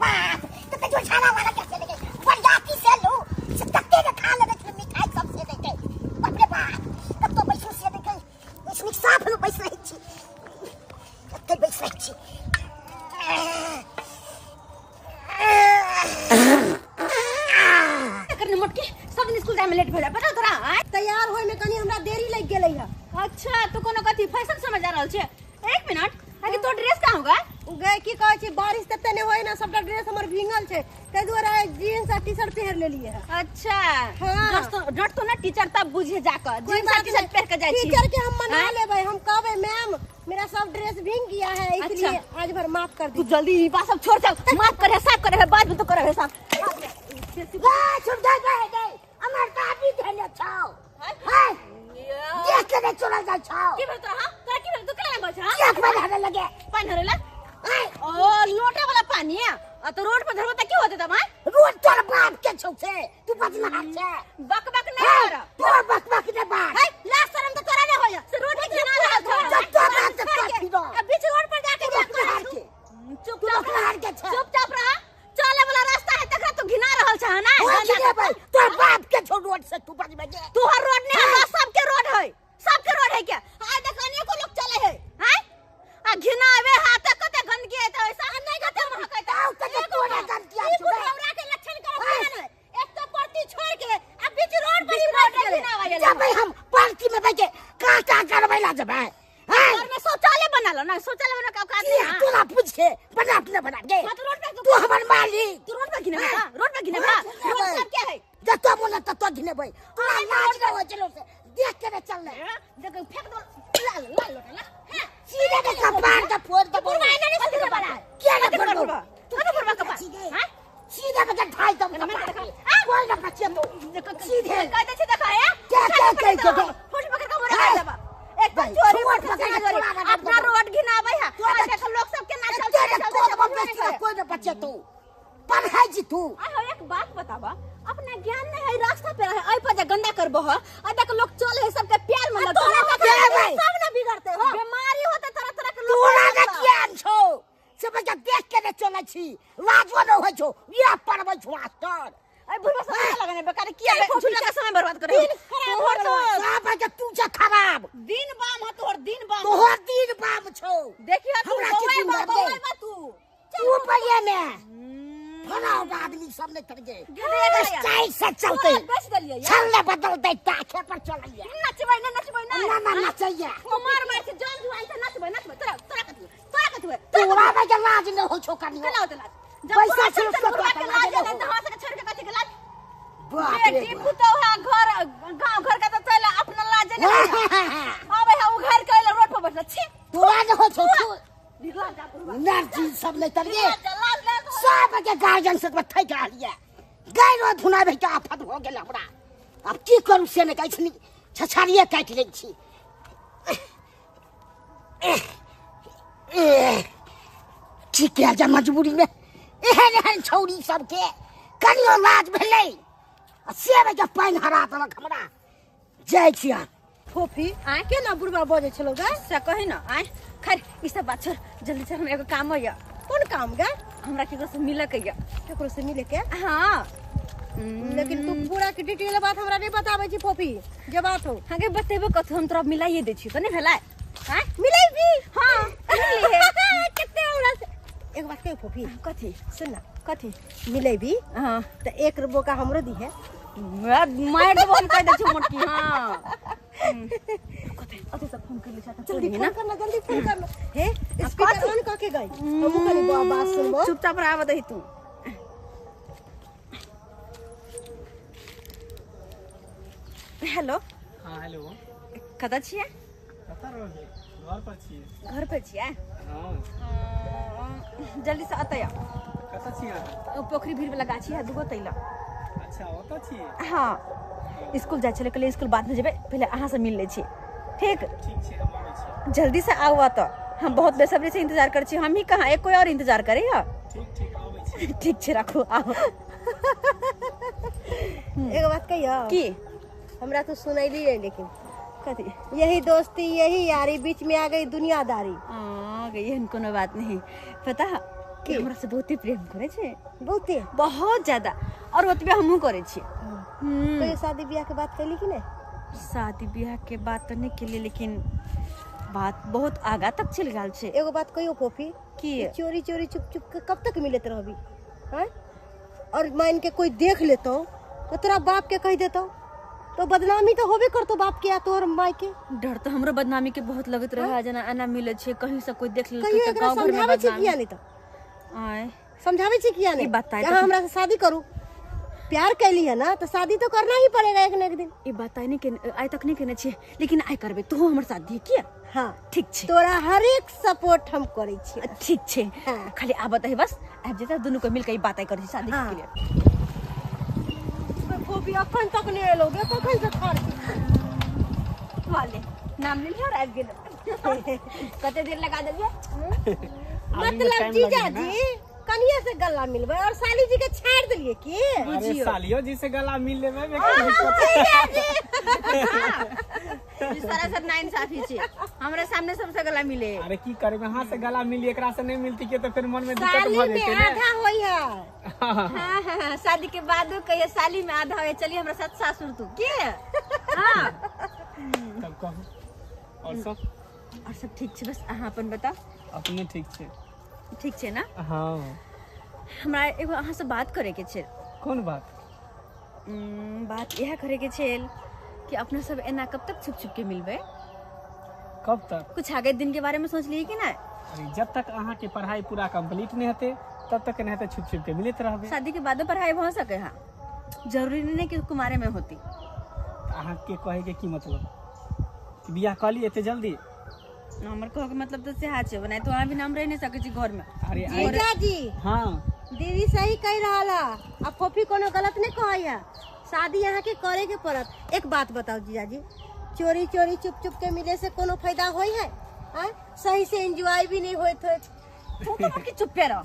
बाप तो जो छाला वाला कैसे लगे बरियाती से लो से तत्ते ने खा लेने के मिठाई सब से देते। बाप रे बाप तब तो बैसू से देखे इसमें साफ लो बैस रही छी कते बैस रही छी। करने मोटकी सब दिन स्कूल जाय में लेट भ जाय पता तोरा। तैयार होय में कनी हमरा देरी लग गेलै है। अच्छा तो कोनो कथी फैशन समझ आ रहल छै। एक मिनट आगे तो ड्रेस कहाँ होगा गए की कहै छी बारिश तते ने होय ना सबटा ड्रेस हमर भींगल छै तै दुआरे जींस आ टी-शर्ट पहिर लेलिए है। अच्छा हां डर तो ना टीचर तब बुझे जाकर जींस आ टी-शर्ट पहिर के जाय छी। टीचर के हम मना लेबै, हम कहबै मैम मेरा सब ड्रेस भींग गया है इसलिए आज भर माफ कर तू दी। जल्दी ई बात सब छोड़ चल माफ करे साफ करे बाद में तो करे साफ। गा छुप जा गए गए हमर दादी धने छौ हाय देख के ने चोरा जाय छौ की भेल तोरा? हां तोरा की भेल? तू केना बज हां एक बार हरे लगे पानी हरेला हाय ओ लोटा वाला पानी है आ तो रोड पर धरबो त की होते तब? हां रोड तोर बाप के छौ से तू बजना छै बक बक नहीं कर तोर बक बक ने बात है लास्ट शर्म तो तोरा नहीं होया से रोड के घिना रहल छौ जब तोर बाप के तोर फिरो आ बीच रोड पर जाके जा चुपचाप रह के छै चुपचाप रह चले वाला रास्ता है तकरा तू घिना रहल छ ना। तोर बाप के छौ रोड से तू बजबे के तू हर रोड नहीं है सबके रोड है सबके रोड है क्या? आ देख अनेको लोग चले है हैं आ घिनावे हाथ कते गंदगी है त ऐसा नहीं कते महकत आउ त तोरा गंदगी आ ई बुढ़ौरा के लक्षण करब केहन है? एक तो परती छोड़ के आ बीच रोड पर ही बैठ गेलै। जबै हम परती में बैठ के काटा करबै ला जबै हैं घर में शौचालय बना लो ना शौचालय बना के औकात नहीं है। तोरा पूछ के बना अपने बना के हाँ, तो रोड पे तू हमर मालिक तू रोड पे घिनेबे का रोड पे घिनेबे का रोड सब क्या है जतो बोले ततो घिनेबै तोरा लाज न होइ छलो से देख के ने चलले देख फेंक दो लाल लाल लोटा ना हां सीधे के कपार के फोड़ देबो बुढ़वा एना नहीं सुधरे वाला है। किया ने कथी फोड़बो? फोड़बो? कथी फोड़बो कपार? हां सीधे के ढाई दम कपार के। कोई न बचे तू सीधे कहते छै देखा है क्या क्या कहै छै तो? फुट पकड़ के मोरे कर देबा एक तो चोरी छोट पकड़ पकड़ के के छोड़ा अपना देबो। रोड घिनाबै है तोरा आ देख लोग सब केना एते चलते ने चलते तोर बचे कोई न बचे तू पढ़ाई जी तू आ हो एक बात बतावा अपना ज्ञान नहीं है रास्ता पे रहे ऐ पर जे गंदा करबो ह आ देख लोग चले है सबके प्यार में लगतो तोरा के भाई? सब ना बिगड़ते हो बीमारी होते तरह तरह के लोग तोरा ने ज्ञान छौ से बच्चा देख के ने चलै छी लाजो न होइ छौ इएह पढ़बै छौ मास्टर ऐ बुढ़वा सब पता लगने बेकार किया झूठा का समय बर्बाद करे दिन खराब हो तोहर तो सब बच्चा तू छ खराब दिन बाम ह तोहर दिन बाम तोहर दिन बाम छौ देखियो तू हमरा की बौआई दिन बा बाम बौआई गे? बा तू तू पहिए में फलाओ आदमी सब ने तर गे स्टाइल से चलते बेच देलियै यार चलने बदल दे ताखे पर चलैया नचबै ना नचबै ना ना ना नचैया ओ मार मार के जान जुआन से नचबै नचबै तोरा तोरा कथी तोरा कथी होय तोरा में के लाज न हो छौ कनियो केना होतै लाज जब पैसा पैसा छौ छोड़ तो के तोरा लाज लाज एलै तऽ हमरा सबके छोड़ के कथी के लाज बाप रे बेटी पुतोह है घर गांव घर के तऽ चल अपना लाज नहि आबै है उ घर के अइले रोड पर बैठल छी तोरा न हो छौ तू निकला जा बुढ़वा नर्जी सब नहीं तर गे जा लाज लाज सब के गार्जियन से थकि रहल ये गाय धुनाबै के आफत हो गेल हमरा। अब की करू से नहि कहै छी छछारिये काटि लै छी। ठीक है जा मजबूरी में एहन एहन छौरी सबके कनियो लाज भेलै आ से के पानि हरा देलक हमरा। जाइ छी हम। फोफी केना बुढ़वा बजै छलौ गे? से कही न आय खैर ई सब बात छोड़ जल्दी से हम एगो काम होइया। कोन काम गे? हमरा केकरो से मिले के या। केकरो से मिले के? हाँ लेकिन तू पूरा के डिटेल बात हमरा नहीं बताबै छी फोफी जे बात हो। हाँ गे बतेबो कथु हम तोरा मिलाइए दै छी त नहीं भेलै? हाँ मिलेबी? हाँ मिली है। कते हमरा से एक बात कहियो फोफी। कथी? सुन ना। कथी? मिलेबी? हाँ त एक रुपो का हमरो दी है। मार देबो हम कह दै छी मोटकी। हाँ कथी अथी सब फोन कर ले छ जल्दी फोन करना जल्दी फोन करना। हे स्पीकर ऑन क के गई हमहु खाली बात सुनबो। चुपचाप रह दही तू। हेलो। हाँ हेलो। कतऽ छियै? कतऽ रहबै? घर पर छियै। घर पर छियै? हाँ। जल्दी से अतै आउ। कतऽ छियै अहाँ? पोखरी भीड़ वाला गाछी है दूगो तैला। अच्छा ओतऽ छियै? हाँ स्कूल जाइ छलै कहलियै स्कूल बाद में जेबै पहिले अहाँ से मिल लै छी। ठीक ठीक छै हम आबै छी। जल्दी से आउ अतऽ हम बहुत बेसब्री से इंतजार करै छी। हम ही कहाँ एक कोई और इंतजार करे है। ठीक ठीक आबै छी। ठीक छै राखू आउ। एगो बात कहियो की? हमरा तो सुनैली नहीं लेकिन कथी? यही दोस्ती यही यारी बीच में आ गई दुनियादारी। आ गई एहन कोनो बात नहीं। पता कि हमरा से बहुते प्रेम करे छै। बहुते? बहुत ज्यादा, और ओतबे हमहूँ करे छियै। तो शादी ब्याह के बात कैली कि नहीं? शादी ब्याह के बात तो नहीं केलिए, लेकिन बात बहुत आगा तक चल गेल छै। एगो बात कहियो फोफी, की? चोरी चोरी चुप चुप के कब तक मिलत रहबी? हैं? और मान के कोई देख लेतो तो तोरा बाप के कह देतो तो बदनामी तो होबे करतो बाप के या तोर माय के। डर तो हमरो बदनामी के बहुत लगत रहे, जना एना मिले छै कहीं से कोई देख लेलकै कहियो त एकरा गांव घर में समझाबै छी बदनामी। किया नहीं? तो आय समझाबै छी किया नहीं? ई बात कि अहाँ हमरा से शादी करू, प्यार कैली है ना तो शादी तो करना ही पड़ेगा एक न एक दिन। ई बात आइ नहीं आइ तक नहीं केने छियै, लेकिन आइ करबै, तू हमर साथ दिहे किया? हाँ ठीक छै, तोरा हर एक सपोर्ट हम करै छी। ठीक छै। हाँ। खाली आबत है बस, आबि जेतै दुनू को मिलके ई बात आइ करै छी शादी हाँ। के लिए। फोफी अखन तक नहीं एलो गे, कखन से ठाढ़ छी? वाले नाम लेलियै और आबि गेलो। कते देर लगा देलियै? मतलब जीजा जी कनिया से गला मिलबै और साली जी के छाड़ देलिए की? अरे सालियो जी से गला मिल लेबै। ई सरासर नाइंसाफी छै, हमरा सामने सबसे गला मिले। अरे की करबै, हां से गला मिली एकरा से नहीं मिलती के तो फिर मन में दिक्कत साली भ में जेतै ने। आधा होई है। हाँ हाँ, शादी के बाद कहिए साली में आधा होए, चलिए हमरा साथ सासुर तू के। हाँ तब कहू और सब? और सब ठीक छै, बस अहाँ अपन बताओ। अपने ठीक छै? ठीक छै ना? हाँ। हमरा एगो अहाँ से बात करे के छै। कोन बात? बात इएह करे के छै कि अपना सब एना कब तक छुप छुप के मिलबै? कब तक? कुछ आगे दिन के बारे में सोच लिए कि ना? अरे जब तक अहाँ के पढ़ाई पूरा कंप्लीट नहीं हेतै तब तक नहीं हेतै छुप छुप के मिलैत रहबै। शादी के बादो पढ़ाई भऽ सके है, जरूरी नहीं कि कुमारे में होती। अहाँ के कहे के की मतलब, बियाह कऽ ली एते जल्दी? हमर कहे के मतलब तो सेहा छै, बनाए तो अहाँ भी नाम रह नहीं सकै छी घर में। अरे जीजा जी हाँ दीदी सही कह रहा है, आ फोफी कोनो गलत नहीं कहै है, शादी यहाँ के करे के पड़त। एक बात बताओ जीजा जी, चोरी चोरी चुप चुप के मिले से कोनो फायदा होई है? आ? सही से एंजॉय भी नहीं होत होत। तू तो बाकी चुप पे रह।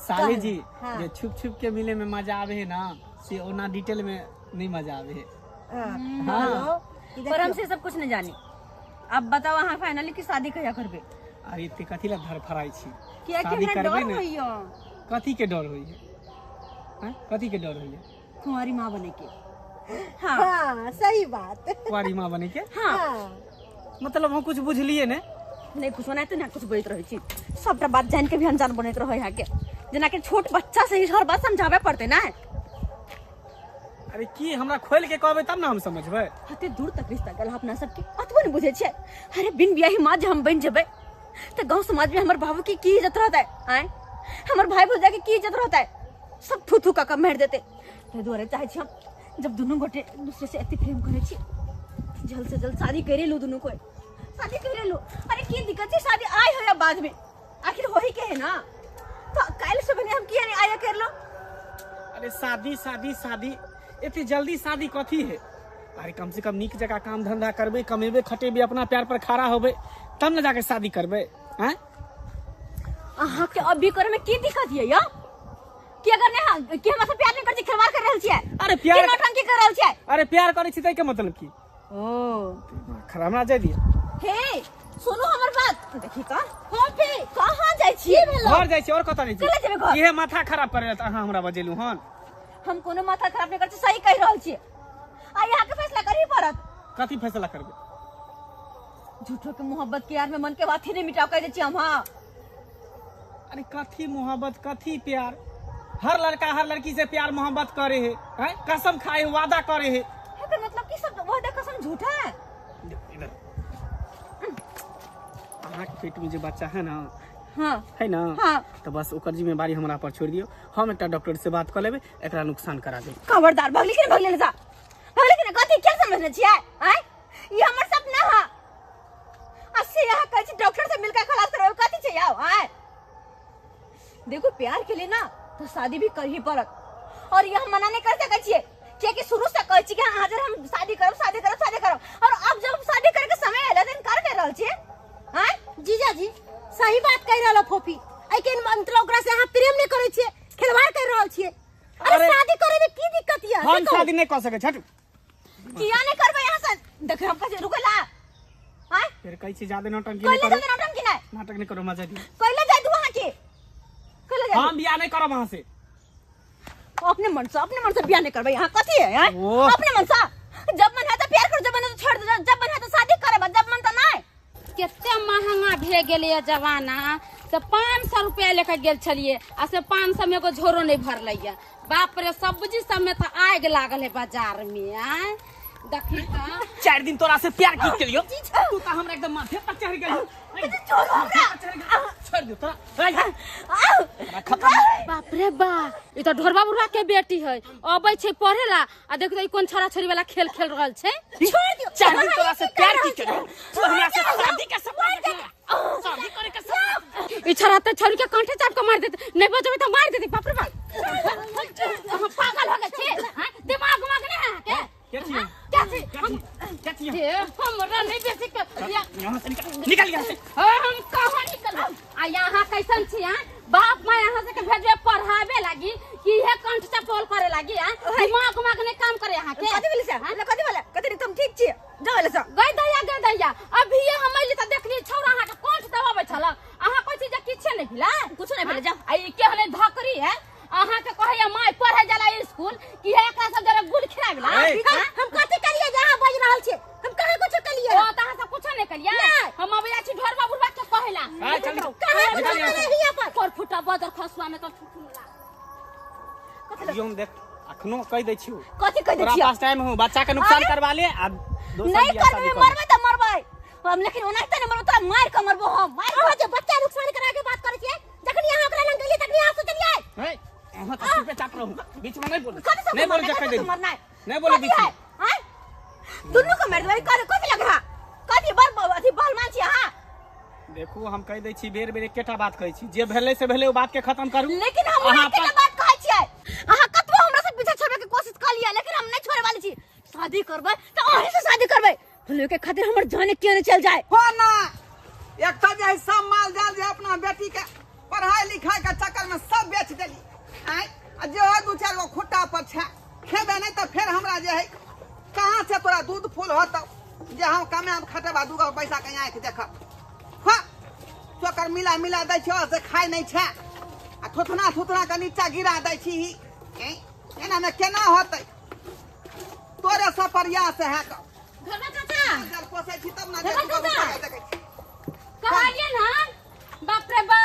साली जी हाँ। जे छुप छुप के मिले में मजा आवे है ना, से ओना डिटेल में नहीं मजा आवे है। हाँ। पर हम से सब कुछ नहीं जानी। अब बताओ अहाँ फाइनली की शादी कहिया करबे? अरे एते कथी ला धरफड़ाई छी? किया कि शादी हमरा करबै डर ने। होइया। कथी के डर होइया? हैं, कथी के डर होइया? कुंवारी माँ बने के। हाँ हाँ सही बात। कुंवारी माँ बने के? हाँ। हाँ। मतलब हम कुछ बुझलिए ने? नहीं कुछ नहीं तो ना कुछ बोलते रहे छी, सबटा बात जान के भी अनजान बनैत रहे यहाँ के, जेना कि छोट बच्चा से ही हर बात समझावे पड़ते ना। अरे की हमरा खोल के कहबै तब ना हम समझबै। हते दूर तक रिश्ता गेल अपना सबके, अतबो नहीं बुझे छियै। अरे बिन बियाही माँ जे हम बन जेबै तो गांव समाज में हमर बाबू की की इज्जत रहतै? आय हमर भाई भौजा के की इज्जत रहतै? सब थू थू का मारि देतै। ताहि दुआरे चाहै छी हम जब दुनू गोटे एक दूसरे से एते प्रेम करै छी, जल्द से जल्द शादी करे लू, दुनू कोई शादी करे लू। अरे की दिक्कत छै, शादी आय हो या बाद में, आखिर होही के है ना, तो काल्हि सुबह हम किया नहीं आया कर लो। अरे शादी शादी शादी एते जल्दी शादी कथी है? अरे कम से कम नीक जगह काम धंधा करबै, कमेबै खटेबै, अपना प्यार पर खड़ा होबै तब न जाके शादी करबै। हैं अहाँ के अभी करे में की दिक्कत ये या? कि अगर नहीं कि हमरा से प्यार नहीं कर छी, खिलवाड़ कर रहल छियै? अरे प्यार की नौटंकी कर रहल छियै? अरे प्यार करै छी तै के मतलब की? ओ खराब ना जाय दिए। हे सुनू हमर बात, देखी का फोफी कहाँ जाइ छियै? घर जाइ छी और कतऽ जाइ छी? कतऽ जेबै घर? इहे माथा खराब करे त अहाँ हमरा बजेलु हन। हम कोनो माथा खराब नहीं कर छी, सही कहि रहल छियै। आ यहाँ के फैसला करही पड़त। कथी फैसला करबै? झूठो के मोहब्बत के यार में मन के बात ही नहीं मिटाव कह दै छी हम। हाँ अरे कथी मोहब्बत कथी प्यार? हर लड़का हर लड़की से प्यार मोहब्बत करे है, हैं? कसम खाए है, वादा करे है। एकर मतलब की सब वादा कसम झूठा है? इधर अहाँ के पेट में जे बच्चा है ना, हाँ है ना, हाँ, तो बस ओकर जिम्मेवारी हमरा पर छोड़ दियो। हम एकटा डॉक्टर से बात कर लेबै, एकरा नुकसान करा देब। खबरदार, भगली के भगले जा, भगली के कथी क्या समझने छियै? आय ई हमर सपना है, आ से यहाँ कहै छी डॉक्टर से मिलकर खलास करबै, कथी छै आओ? आय देखो प्यार के लिए ना तो शादी भी करही पड़त, और यह हम मना नहीं कर सकै छियै, कियाकि शुरू से कहै छी कि हाँ हाजर हम शादी करब शादी करब शादी करब, और अब जब शादी करे के समय एलै त इनकार कर रहल छियै। आय जीजा जी सही बात कह रहल फोफी, एहि के मतलब ओकरा से अहाँ प्रेम नहीं करै छियै, खिलवाड़ कर रहल छियै। अरे शादी करे में की दिक्कत या? हम शादी नहीं कर सकै छठ। किया नहीं करबै यहाँ से? देख हम कहै रुकला। आय फिर कहै छी ज्यादा नौटंकी नहीं कइले करू, जादे नौटंकी नहीं, नाटक नहीं करू, मजा दी कइले जाय दू अहाँ के। जीजाजी। हम बियाह नहीं करब अहाँ से। अपने मन से बियाह नहीं करबै यहाँ कथी है हैं? ओह। अपने मन से जब मन है तो प्यार करू, जब मन है तो छोड़ दो, जब मन है तो शादी करब, जब मन तो नहीं। कते महंगा भे गेलैया जमाना। से 500 रुपया लेके गेल छलिए आ से 500 में एगो झोरो नहीं भरलैया। बाप रे, सब्जी सब में तो आगि लागल है बाजार में। आय देखी त 4 दिन तोरा से प्यार की केलियो, तू त हमरा एकदम माथे पर चढ़ गेल। छोड़ दो तोरा। बाप रे बा, ई त ढोरबा बुढ़वा के बेटी है, अबै छै पढ़े ला आ देख ई कोन छोरा छोरी वाला खेल खेल रहल छै। छोड़ दियो। 4 दिन तोरा से प्यार की केलियो, तू हमरा से शादी के सपना देखला, शादी करे के सपना। ई छोरा त छोरी के कंठे चाप के मार देते, नहीं बचबे त मार देते। बाप रे बाप, हम पागल हो गेल छी। हां, दिमाग उमाग नहीं है के? के छी? क्या छी? के छी? ए, हमरा नहीं बेसी के यहाँ से निकल, निकल यहाँ से। हम कहाँ निकलब? आ यहाँ कैसन छी? हाँ, बाप माय यहाँ से के भेजबे पढ़ावे लागी कि इहे कंठ चपोल करे लागी? हाँ, दिमाग उमाग नहीं काम करे यहाँ के। कथी भेलै से? कथी भेलै? कथी तुम ठीक छी? जाओ एले से। गई दैया, गई दैया, अभी हम अइली त देखली छौरा अहाँ के कंठ दबाबै छल। अहाँ कहै छी जे किछे नहीं भेलै? कुछो नहीं भेलै, जाओ। आ ई केहने धकरी है, अहाँ के कहैया माय पढ़े जाला स्कूल कि हे एकरा सब जरा गुड़ खिलाबेला? हम कथी करिए जे अहाँ बाजि रहल छी? हम कहाँ कुछो कलिए? ओ त अहाँ सब कुछो नहीं कलिए। हम अबै छी ढोरबा बुढ़बा के कहेला। आ चल, कहाँ कुछो कलिए हियाँ पर? पर फुटा बदर खसुआ में तो ठुठुला। हम देख अखनो कह दै छियो। कथी कह दै तोरा छियो? पास टाइम हो, बच्चा के नुकसान करवा ले आ दोसर नहीं बियाह शादी करबै, कर। मरबै त मरबै हम, लेकिन ओनाहिते नहीं मरबै, तोरा मार के मरबो हम। मार अहाँ जे बच्चा नुकसान करा के बात करै छियै, जखन अहाँ ओकरा लग गेलियै तखनी अहाँ सोचलियै? हे, अहाँ त चुपे चाप रहू, बीच में नहीं बोलू। कथी सब नहीं बोलू, मरनाइ, कह कथी दे मरनाइ? नहीं बोलू कथी बीच में। है? आँय? दुनू के मारि देबै। कथी कथी लग रहा? कथी बड़ अथी बलमान छी अहाँ? देखू, हम कह दै छी बेर बेर एकेटा बात कहै छी, जे भेलै से भेलै, ओ बात के खत्म करू। लेकिन हम अहाँ एकेटा बात कहै छियै, अहाँ कतबो हमरा से पीछा छोड़बै के कोशिश कऽ लिअ, लेकिन हम नहीं छोड़े वाली छी। शादी करबै त अहीं से शादी करबै, भले के खातिर हमर जाने किया नहीं चल जाए। हो ना, एक तो जे है सब माल जाल जे अपना बेटी के पढ़ाई लिखाई के चक्कर में सब बेच देली। आय आ जे हो 2-4 गो खुट्टा पर छै, खेबे नहीं तो फिर हमरा जे है कहाँ से तोरा दूध फूल होतौ जे हम कमाएब खटेबा 2 गो पैसा के आँखि देखब। हाँ, चोकर मिला मिला दै छियो से खाइ नहीं छै आ थुथना थुथना के नीचा गिरा दै छी। एना में केना होतै? तोरे सब प्रयास है क घरबा चाचा, जल पोसै छी तब ना घरबा जे 2 गो चाचा। रुपैआ देखै छी। कहलियै ना, बाप रे बा,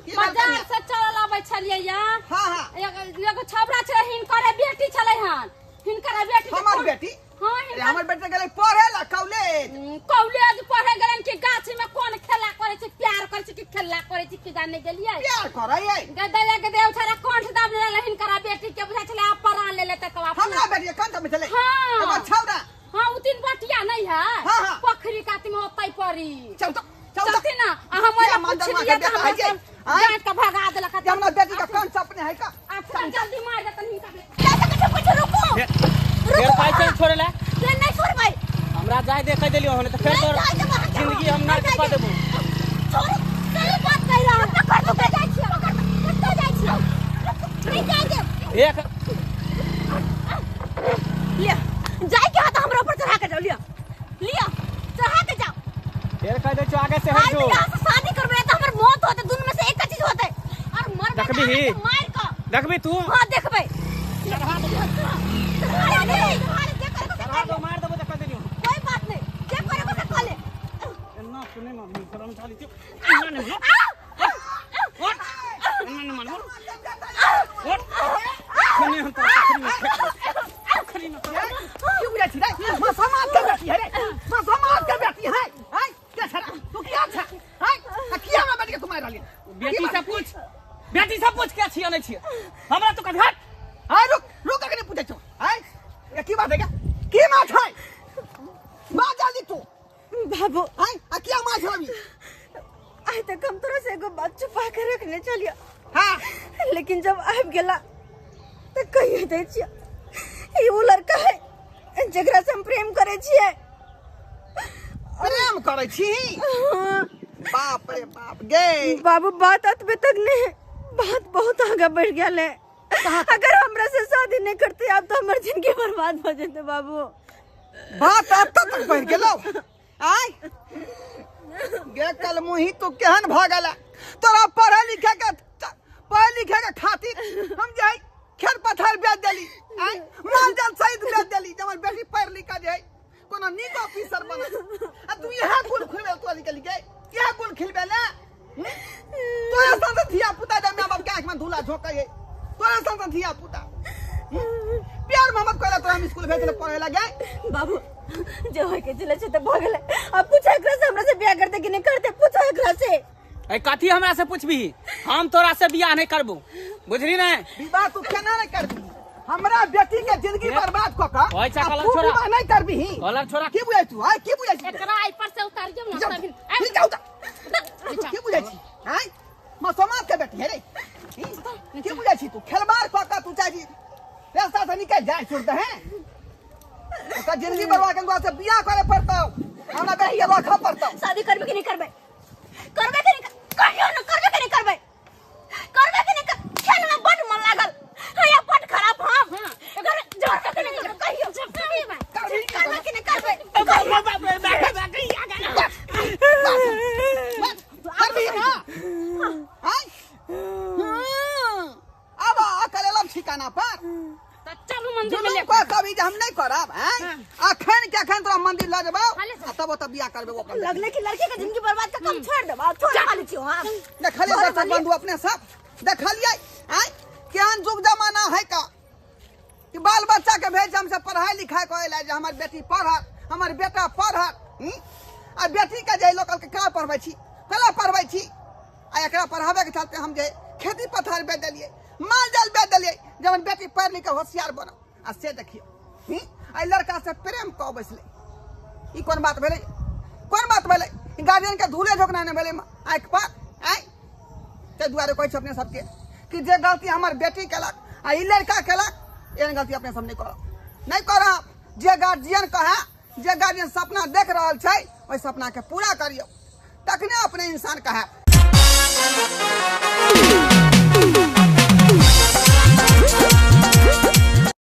की बात बाजार कहिया? से चलल अबै छलियै या। हाँ हाँ। एगो छौरा छलै, हिनकर बेटी छलै हन, हिनकर बेटी के हमर कोन- बेटी? हाँ, अरे हिनकर हमर बेटी गेलै पढ़े ला कॉलेज। कॉलेज पढ़े गेलन कि गाछी में कोन खेला करे छै, प्यार करे छै कि खेला करे छै कि जाने गेलियै? प्यार करै है। गदैया गदैया छौरा कंठ दाब लेले हिनकर बेटी के, बुझाइ छलै आब परान ले लेतै तब अपना। हमरा बेटी के कंठ में छलै? हाँ। एगो छौरा। हाँ, उ 3 बटिया नहीं है। हाँ, हाँ। पोखरी कात में ओतै परी। चल तो, चल तो। चलती ना, आ हम ओला किया मानदर माँ पुछलियै के त बेटा हमरा है जे? सब आँय? जाँच के भगा देलक। जे हमरा बेटी के कंठ अपने है का? अच्छा जल्दी मार देतन हिनका बेटी। चाचा कुछो कुछो रुकू। फेर कहै छै छोड़े ला? से नहीं छोड़बै। हमरा जाय दे कह देलियो हन त फेर नहीं तोर जाय देबै अहाँके। जिंदगी हम नर्क नहीं कऽ जाय देबो। छोड़ू, सही बात कहि रहल। पकड़ दू, जाइ छियै, पकड़, कतऽ जाइ छियै? नहि जाइ देब। एक लिअ, जाय के हाथ हमरा ऊपर चढ़ा के जाओ। लिअ लिअ, चढ़ा के जाओ। फेर कह दै छियो आगे से आज हट जो। यहाँ से शादी करबै त हमर मौत होतै, दुनू में से एक चीज होतै। और मरबै त देखबिही? अहाँके मारि कऽ। देखबी तू? हाँ देखबै। चढ़ा दो, चढ़ा दे, जे करे से चढ़ा कर दो, ले। मार देबो त कह देलियो। कोई बात नहीं, जे करे से कर ले। एना सुने मम्मी शरम चाली छियो। एना नहीं उठ, एना नहीं मानबो। उठ, खने हम तोरा खरी में फेंक देबो। खरी में तोरा। की बुझै छी रे? माँ समाज के बेटी है रे, माँ समाज के बेटी है। आय के छरा तू किया छ? आय आ किया हमरा बेटी के तू मारि रहली? बेटी से पूछ, बेटी से पूछ के छियो नहीं छियो हमरा तो कभी हट। आय रुक रुक, अखनी पूछै छौ। आय ये की बात है? की माछ है? माँ जल्दी तू। बाबू, आय आ किया माछ रवि? आइ तक हम तोरा से एगो बात छुपा के रखने छलियै। हाँ। लेकिन जब आबि गेला त कहिए दै छियै, ई उ लड़का है जकरा से हम प्रेम करै छियै। प्रेम करै छी? हाँ। बाप रे बाप गे। बाबू, बात अतबे तक नहीं है, बात बहुत आगे बढ़ गया है। अगर हमरा से शादी नहीं करते आप तो हमर जिंदगी बर्बाद हो जेते बाबू। बात अब तक बढ़ गेलौ? आय गे कल मुही तू केहन भऽ गेला? तोरा पढ़े लिखे के पढ़े लिखे के हम जे है खेत पथार बेच देली, आय माल जाल सहित बेच देली, जे हमर बेटी पढ़ लिख के जे है कोनो नीक ऑफिसर बनल। आ तू इएह गुल खुलबे तोरा निकलि के, इएह गुल खिलबे ले। तोरा सन धिया पुता जे माय बाप के आँखि में धूला झोंकै है, तोरा सन धिया पुता प्यार मोहब्बत करे तोरा हम स्कूल भेजले पढ़े लगे। बाबू जो होय के चले छै त भऽ गेलै, अब पूछो एकरा से हमरा से बियाह करते कि नहीं करते, पूछो एकरा से। ए कथी हमरा से पूछबी, हम तोरा से बियाह नहीं करबो, बुझली ने? विवाह तू केना नहीं करबी, हमरा बेटी के जिंदगी बर्बाद क क ओइ चा आ कलर तू छोड़ा। विवाह नहीं करबी। कलर छोड़ा। की बुझै तू, आय की बुझै छी? एकरा एहि पर से उतारियौ ना जाउ, तभी। ठीक जाउ त। की बुझै छी? आय मसोमात के बेटी है रे, की बुझै छी तू? खेलबार क क तू चाहे छी रास्ता से निकल जाय छोड़ दे हैं, ओकर जिंदगी बर्बाद के से बियाह करे पड़तौ, हमरा बेटी के रखऽ पड़तौ। शादी करबे कि नहीं करबे, करबे कि नहीं कहियो ना, करबे कि नहीं करबे, करबे कि नहीं कर, खेल में बड मन लागल हैया, बड खराब हम एकर जोर के नहीं करबे, कहियो करबे कि नहीं करबे, करबी ना? आय अब अकल एलम ठिकाना पर। तऽ चलू मंदिर में जुलूम ले कऽ कभी जे हम नहीं करब हैं, अखन के अखन तोरा मंदिर लऽ जेबौ आ तब ओतऽ बियाह करबे ओकर। लगले कि लड़की के जिंदगी बर्बाद का कम छोड़ देबा, छोड़ खाली छियो हम। देखलियै दर्शक बंधु अपने सब देखलियै आय केहन युग जमाना है का कि बाल बच्चा के भेज हमसे पढ़ाई लिखाई करे ला जे हमर बेटी पढ़त, हमर बेटा पढ़त, आ बेटी के जे लोग के केना पढ़बै छी, केना पढ़बै छी? आ एकरा पढ़ाबै के चलते हम जे खेती पथार बेच देलियै, माल जाल बेच देलियै, जे हमर बेटी पढ़ि लिख के होशियार बनल। आ से देखियौ एहि लड़का से प्रेम कऽ बैसलै, ई कोन बात भेलै, कोन बात भेलै? गार्जियन के धूले झोंकना नहि भेलै आँखि पर। आँय ताहि दुआरे कहै छी अपने सबके कि जे गलती हमर बेटी केलक आ ई लड़का केलक, एहन गलती अपने सब नहि करब, नहि करब। जे गार्जियन कहै, जे गार्जियन सपना देख रहल छै, ओहि सपना के पूरा करियौ, तखने अपने इंसान कहै।